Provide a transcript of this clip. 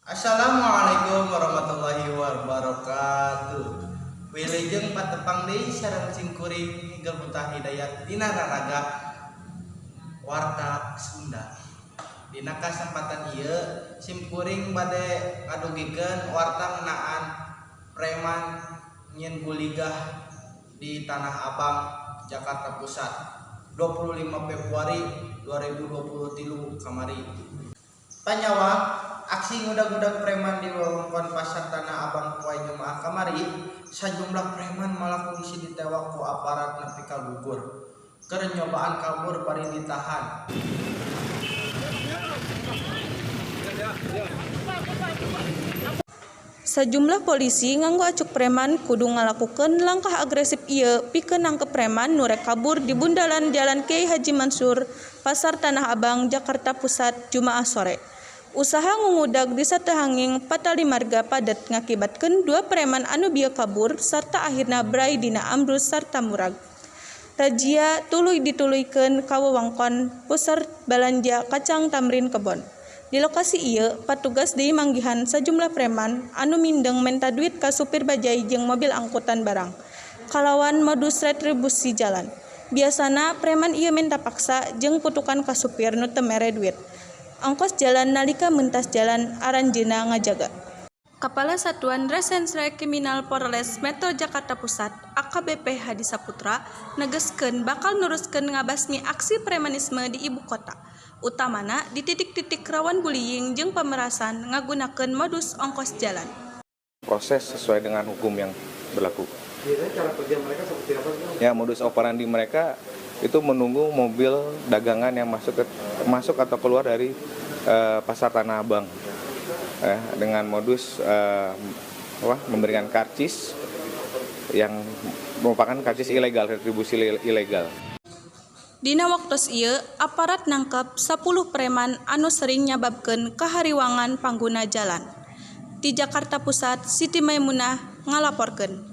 Assalamualaikum warahmatullahi wabarakatuh. Wilujeng patepang deui sareng simkuring Higel Buta Hidayat dina raraga Warta Sunda. Dina kasempatan ieu simkuring bade ngadugikeun warta ngeunaan preman nyieun guligah di Tanah Abang, Jakarta Pusat, 25 Februari 2023 kamari. Panyawang aksi ngudag-ngudag preman di wewengkon Pasar Tanah Abang poe Jumaah kamari, sajumlah preman malah kungsi ditewak ku aparat nepi ka gugur. Keur nyobaan kabur bari ditahan. Sajumlah polisi nganggo acuk preman kudu ngalakukeun langkah agresif ieu pikeun nangkep preman nu rek kabur di bundaran Jalan Kiai Haji Mansur, Pasar Tanah Abang, Jakarta Pusat, Jumaah sore. Usaha ngudag di sateuhanging patali marga padet ngakibatkeun dua preman anu bieu kabur sarta akhirna bray dina ambrus sarta murag. Razia tuluy dituluykeun ka wewengkon pusat balanja Kacang Thamrin Kebon. Di lokasi ieu, patugas deui manggihan sajumlah preman anu mindeng menta duit ka supir bajai jeung mobil angkutan barang kalawan modus retribusi jalan. Biasana preman ieu menta paksa jeung putukan ka supir nu teu mere duit ongkos jalan nalika mentas jalan aranjeunna ngajaga. Kepala Satuan Reserse Kriminal Polres Metro Jakarta Pusat AKBP Hadi Saputra negeskeun bakal neruskeun ngabasmi aksi premanisme di ibu kota, utamana di titik-titik rawan bullying jeung pemerasan ngagunakeun modus ongkos jalan. Proses sesuai dengan hukum yang berlaku. Biasanya cara kerja mereka seperti apa sih, Bang? Ya, modus operandi mereka itu menunggu mobil dagangan yang masuk atau keluar dari pasar Tanah Abang, dengan modus apa, memberikan karcis yang merupakan karcis ilegal, retribusi ilegal. Dina waktos ieu aparat nangkep 10 preman anu sering nyababkeun kahariwangan pangguna jalan. Di Jakarta Pusat, Siti Maimunah ngalaporkeun.